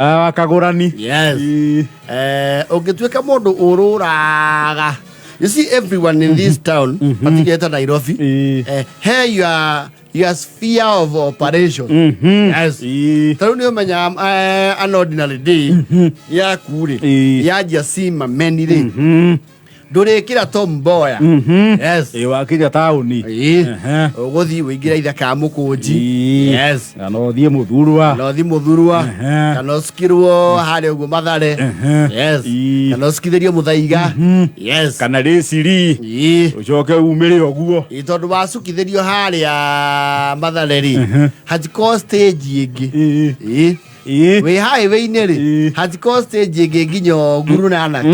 Ah, kagũrani. Yes. Ĩĩ. Ũngĩtuĩka mũndũ ũrũraga, you see, everyone in this town matigĩte Nairobi. Ĩĩ. He your sphere of operation. Yes. Ĩĩ. Ta rĩu nĩ ũmenyaga an ordinary day yaku rĩ, Ĩĩ. yanjia cima meni rĩ, ndũrĩkĩra Tom Mboya. Yes. Ĩĩ, wakinya taũni. Ĩĩ. Ehe. Ũgũthiĩ ũingĩre ithaka ya mũkũnji. Ĩĩ. Yes. Kana ũthiĩ mũthurwa. Kana ũthiĩ mũthurwa. Ehe. Kana ũcukirwo harĩa ũguo Mathare. Ehe. Yes. Ĩĩ. Kana ũcukithĩrio Mũthaiga. Yes. Kana rĩciri. Ĩĩ. Ũcoke umĩre ũguo. Ĩĩ, tondũ wacukithĩrio harĩa Mathare rĩ, hatikorwo stage ĩngĩ. Ĩĩ. Ĩĩ. Ĩĩ. Wĩ highway-inĩ rĩ, Ĩĩ. hatikorwo stage ĩngĩ nginya nguru na anake.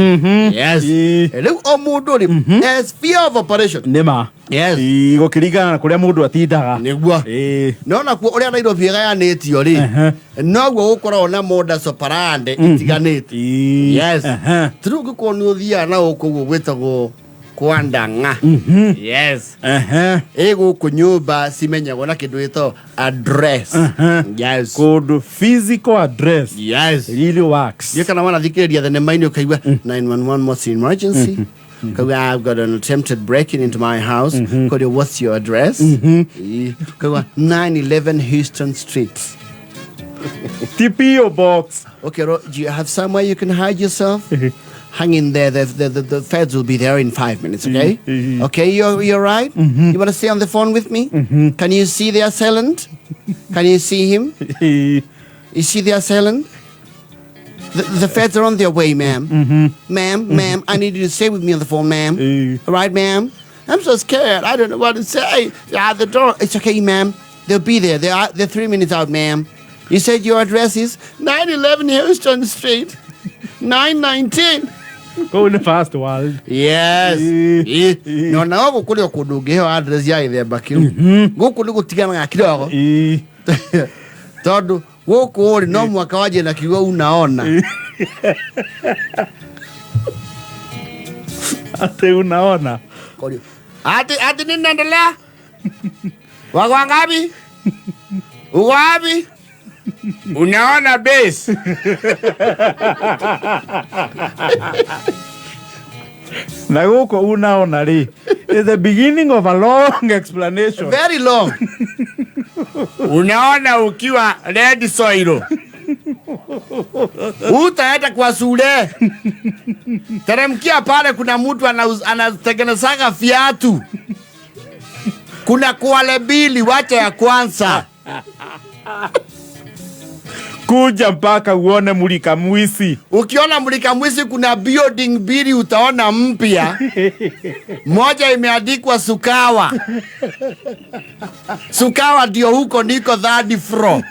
Yes. Ĩĩ. Rĩu o mũndũ rĩ, sphere of operation. Nĩma. Yes. Ĩĩ, gũkĩringana na kũrĩa mũndũ atindaga. Nĩguo. Ĩĩ. No nakuo ũrĩa Nairobi ĩgayanĩtio rĩ, Ehe. noguo gũkoragwo na modus operandi itiganĩte. Ĩĩ. Yes. Ehe. Rĩu ũngĩkorwo nĩ ũthiaga na gũkũ ũguo gwĩtagwo kwa Ndang'a. Yes. Ehe. Ĩ gũkũ nyũmba cimenyagwo na kĩndũ gĩtagwo address. Yes. Kũndũ physical address. Yes. Really works. Ndiũ kana wanathikĩrĩria thenema-inĩ ũkaigua 911, what's the emergency? Ukauga, "I've got an attempted breaking into my house." Ukaulio, "What's your address?" Ĩĩ. Ukauga 911 Houston Street. Ti PO box. Okay, do you have somewhere you can hide yourself? Hang in there. The feds will be there in 5 minutes, okay? Okay, you're right? You want to stay on the phone with me? Can you see the assailant? Can you see him? Ĩĩ. You see the assailant? The feds are on their way, ma'am. Ma'am, ma'am, I need you to stay with me on the phone, ma'am. All right, ma'am? I'm so scared. I don't know what to say. They're at the door. It's okay, ma'am. They'll be there. They're 3 minutes out, ma'am. You said your address is 911 Houston Street, 919. Kũu nĩ first world. Yes. Ĩĩ. Ĩĩ. Ĩĩ. No nao gũkũ nĩ kũndũ ũngĩheo address ya gĩthemba kĩu. Gũkũ nĩ gũtiganaga kidogo. Ĩĩ. Tondũ gũkũ rĩ, no mwaka wanjie na kiugo "unaona". Atĩ unaona. Korio, ati nini naendelea? Wako wangapi? Uko wapi? Unaona base? Na gũkũ unaona rĩ is the beginning of a long explanation. Very long. Unaona ukiwa red soil. Utaenda kwa shule. Teremkia pale kuna mtu anatengenezaga viatu. Kuna kwale mbili, wacha ya kwanza. Kuja mpaka uone mulika mwisi. Ukiona mulika mwizi, kuna building mbili utaona mpya. Moja imeandikwa Sukawa. Sukawa ndio huko niko third floor.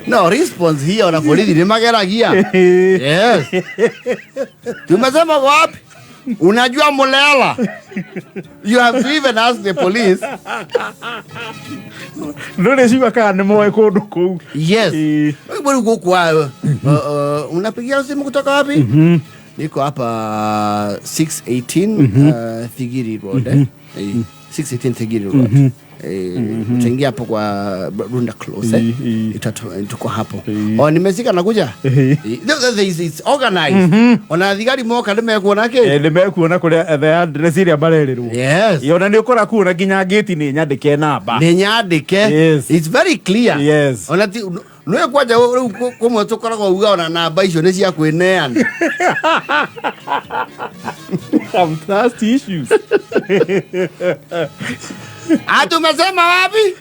No response hiyo na borithi nĩ mageragia. Yes. Tumesema wapi? Unajua Mulela? You have to even ask the police. Ndũrĩ ciuga kana nĩ moĩ kũndũ kũu. Yes. Ĩĩ. Wewe huko unapigia simu kutoka wapi? Niko hapa 618 Thigiri Road. Eh? Eh, 618 Thigiri Road. Utaingia hapo kwa Runda Close. Eh? Tuko hapo. Oh, nimesika nakuja. It's organized. Ona thigari moka nĩ mekuona kĩ? Nĩ mekuona kũrĩa the address ĩrĩa marerĩrwo. Yes. Ĩ, ona nĩ ũkora kuona nginya ngĩti nĩ nyandĩke namba. Nĩ nyandĩke. Yes. It's very clear. Yes. Ona ti nĩ kwanja rĩu kũmwe tũkoragwo uga ona namba icio nĩ cia kwĩneana. Some trust issues. Ati umesema wapi?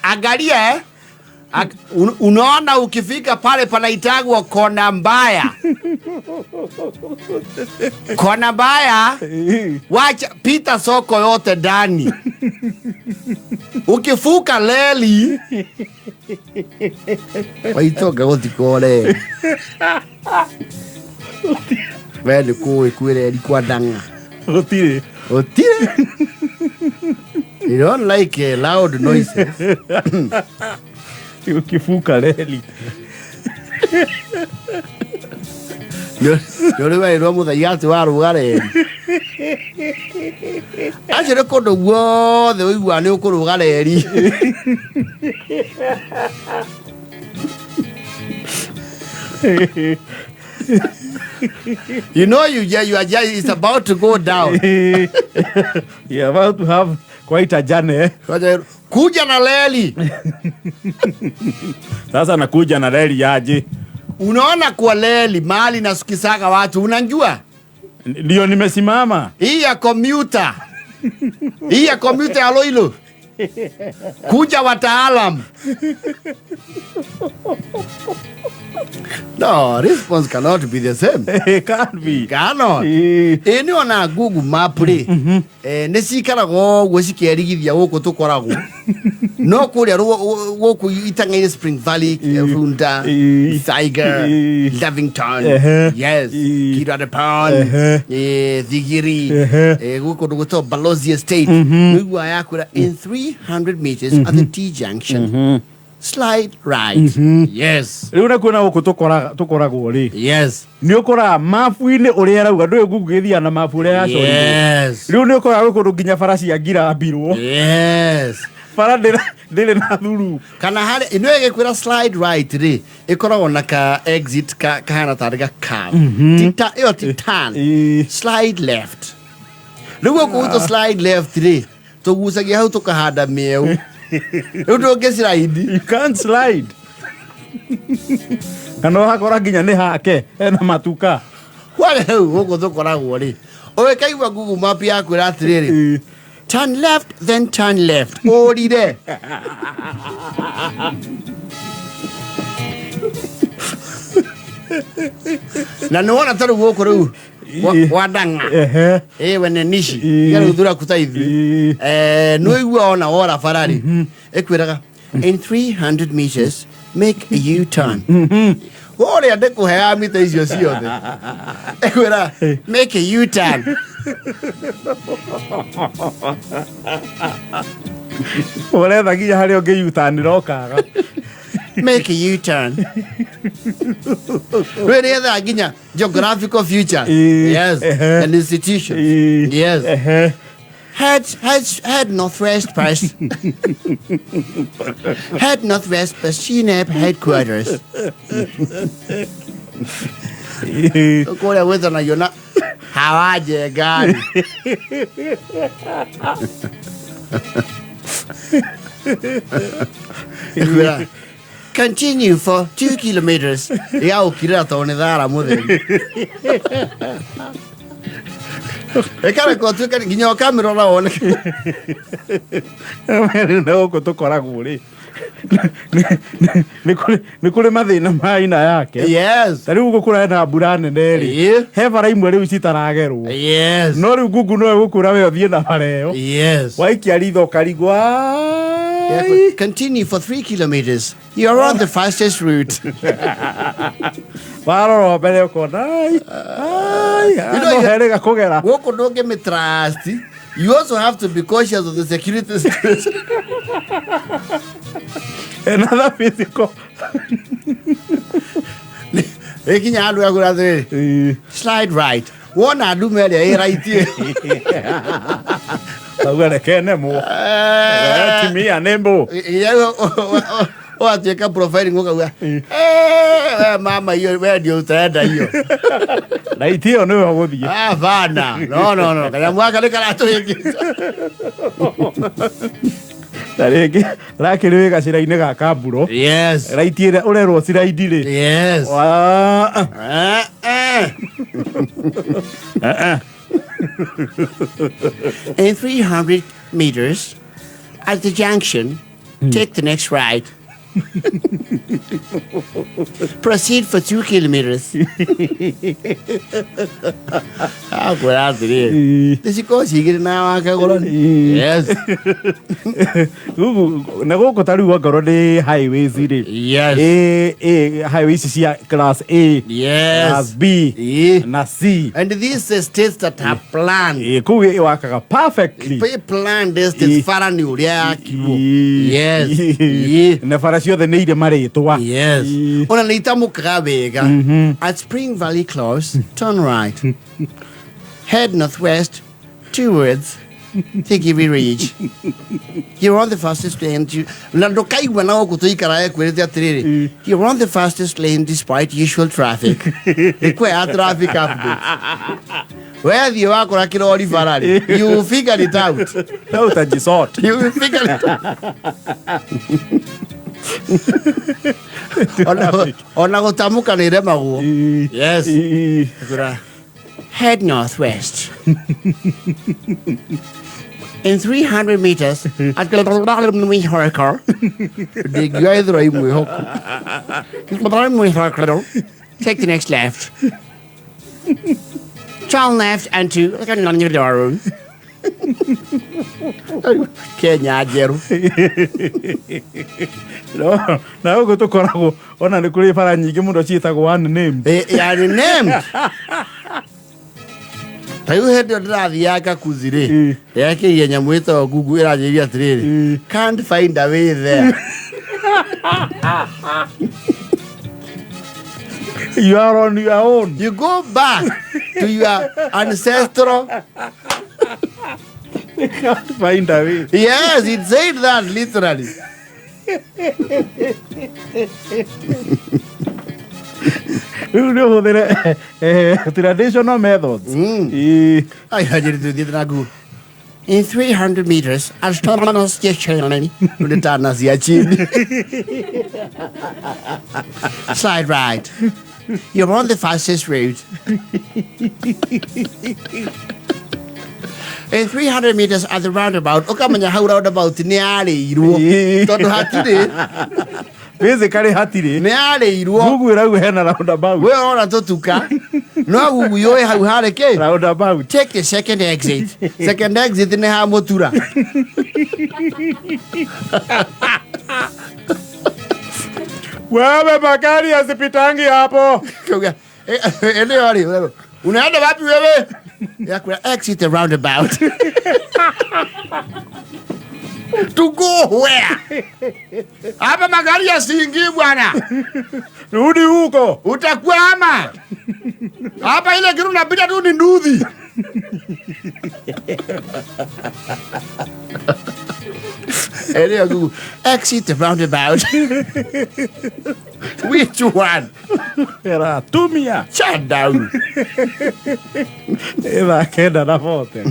Angalia, eh? Unaona ukifika pale panaitagwa kona mbaya. Kona mbaya, wacha pita soko yote ndani. Ukifuka leli waitonga gũtikore. We nĩ kũĩ kwĩ reri kwa Ndang'a? Gũtirĩ. Gũtirĩ. You don't like loud noises. Ukivuka reli. Nĩ ũrĩ werĩrwo mũthaiga atĩ warũga reri. Acio nĩ kũndũ guothe ũiguaga nĩ ũkũrũga reri. You know you are just, it's about to go down. You're about to have quite a journey. Kuja na reli. Sasa nakuja na reli aje? Unaona kwa reli mahali nasukisaga watu, unajua? Ndio nimesimama. Hii ya commuter. Hii ya commuter ya Loilo. Kuja wataalam. No, response cannot be the same. It can't be. Cannot. Ĩ nĩ ona Google Map rĩ, nĩ cikaraga ũguo cikerigithia gũkũ tũkoragwo, no kũrĩa gũkũ itang'ainĩ, Spring Valley, Runda, Tiger, Lavington, yes, Kiradapon, Thigiri, gwĩ kũndũ gwĩtagwo Balozi Estate. Nĩiguaga yakwĩra in 300 meters at the T junction, slide right. Yes. Rĩu nakuona gũkũ tũkoragwo rĩ, nĩ ũkoraga mabu-inĩ ũrĩa arauga ndũĩ Google ĩthiaga na mabu ũrĩa yacorirwo. Rĩu nĩ ũkoraga gwĩ kũndũ nginya bara ciangirambirwo. Bara ndĩrĩ na thuru. Kana harĩ ĩno ĩgĩkwĩra slide right rĩ, ĩkoragwo na ka exit ka kahana tarĩ ga curve. Ti ta ĩyo ti turn. Slide left. Rĩu gũkũ gwitũ slide left rĩ, tũgucagia hau tũkahanda mĩeũ. Rĩu ndũngĩ slide. You can't slide. Kana ũgakora nginya nĩ hake hena matuka. Kware hau gũkũ tũkoragwo rĩ, ũgĩkaigua Google Map yakwĩra atĩrĩrĩ, turn left then turn left, ũrire. Na nĩ wona ta rĩu gũkũ rĩu wa Ndang'a, ĩ wene nici rĩu thuraku ta ithuĩ, nĩ ũigua ona wora bara rĩ, ĩkwĩraga in 300 meters make a U-turn. Ũrĩa ndĩkũheaga mita icio ciothe, ĩkwĩra make a U-turn. Ũretha nginya harĩa ũngĩyutanĩra ũkaga. Make a U-turn. Rĩu nĩetha nginya geographical features, yes, and institutions, yes. Head northwest past, head northwest past Shineb headquarters. Kũrĩa gwĩtanagio na Hawaje gani. Ĩkwĩra, continue for 2 kilometers. Ĩgagũkirĩra tondũ nĩ thara mũtheri. Ĩkareka ũtuĩke nginya ũkamĩrora wone. Rĩu na gũkũ tũkoragwo rĩ, nĩ kũrĩ mathĩna ma aina yake. Ta rĩu gũkũ kũrĩ mbura nene rĩ, he bara imwe rĩu citaragerwo. No rĩu Google no ĩgũkwĩra we ũthiĩ na bara ĩyo. Waikia ritho ũkarigwo, "Ai." Continue for 3 kilometers. You're on the fastest route. Warora mbere ũkona ai ai know, no herĩga kũgera. Gũkũ ndũngĩmĩtrust. You also have to be cautious of the security situation. Another physical. Ĩkinya handũ yakwĩra atĩrĩrĩ, slide right. Wona ndume ĩrĩa ĩ right. Auga reke nemwo timia nĩmbũ. Ũgatuĩka profiling ũkauga, "Eh, we mama hiyo we ndio utaenda hiyo." Right ĩyo nĩwe ũgũthiĩ. Ah, bana. No, no, no. Kanyamũ gaka nĩ karatũhĩngĩca. Na rĩngĩ rakĩrĩ wĩ gacĩra-inĩ ga kamburo, right ĩrĩa ũrerwo slide rĩ, Eh, eh. In 300 meters, at the junction, take the next right. Proceed for 2 kilometers. Akwĩra atĩrĩrĩ, nĩ cikorwo cigĩrĩ na wakagũra. Yes. Gũkũ na gũkũ ta rĩu ongorwo nĩ highways rĩ, A, highway ici cia class A, class B na C. And these estates that are planned, Kũu ĩwakaga perfectly. Planned estates, bara nĩ ũrĩa yakirwo. Yes. Na bara ciothe nĩ irĩ marĩtwa. Ona nĩ itamũkaga wega. At Spring Valley Close, turn right. Head northwest. Two words. Thigiri Ridge. You're on the fastest lane to... Na ndũkaigua na gũkũ tũikara ekwĩrĩte atĩrĩrĩ, you're on the fastest lane despite usual traffic. Ĩkwea traffic update. Wethiĩ wakora kĩrori bara-rĩ, you figure it out. No utajisort. You will figure it out. Ona gũtamũka nĩ ĩremagwo. Yes. Kura. Head northwest. In 300 meters, at Ndingiuga Gĩthũrai mwĩhoku. Take the next left. Turn left and to Kenya njerũ. No, na gũkũ tũkoragwo ona nĩ kũrĩ bara nyingĩ mũno ciĩtagwo one name. Yani named. Ta rĩu hĩndĩ ĩyo ndĩrathiaga Kakuzi rĩ, ndĩrekĩria nyamũ ĩtagwo Google ĩranjĩria atĩrĩrĩ, can't find a way there. You are on your own. You go back to your ancestral. Can't find a way. Yes, it said that literally. Rĩu nĩ ũhũthĩre traditional methods. Ai, hajiri tuthiĩte na Google. In 300 meters, nĩ tana cia chini. Slide right. You're on the fastest route. In 300 meters at the roundabout, ũkamenya hau roundabout nĩ yarĩirwo. Tondũ hatirĩ, Basically hatirĩ. Nĩ yarĩirwo. Google ĩrauga hena roundabout. We ũrona tũtuka, no Google yũĩ hau harĩ kĩ? Roundabout. Take the second exit. Second exit nĩ ha mũtura. Wewe magari hazipitangi hapo. Kauga, eneo rĩ, wewe, unaenda wapi wewe? Yakwĩra exit the roundabout. To go where? Hapa magari yasiingii bwana. Rudi huko. Utakwama. Hapa ile kitu unapita tu ni nduthi. Eneo Google, exit the roundabout. Which one? Era tumia. Shut down. Thaa 9:40.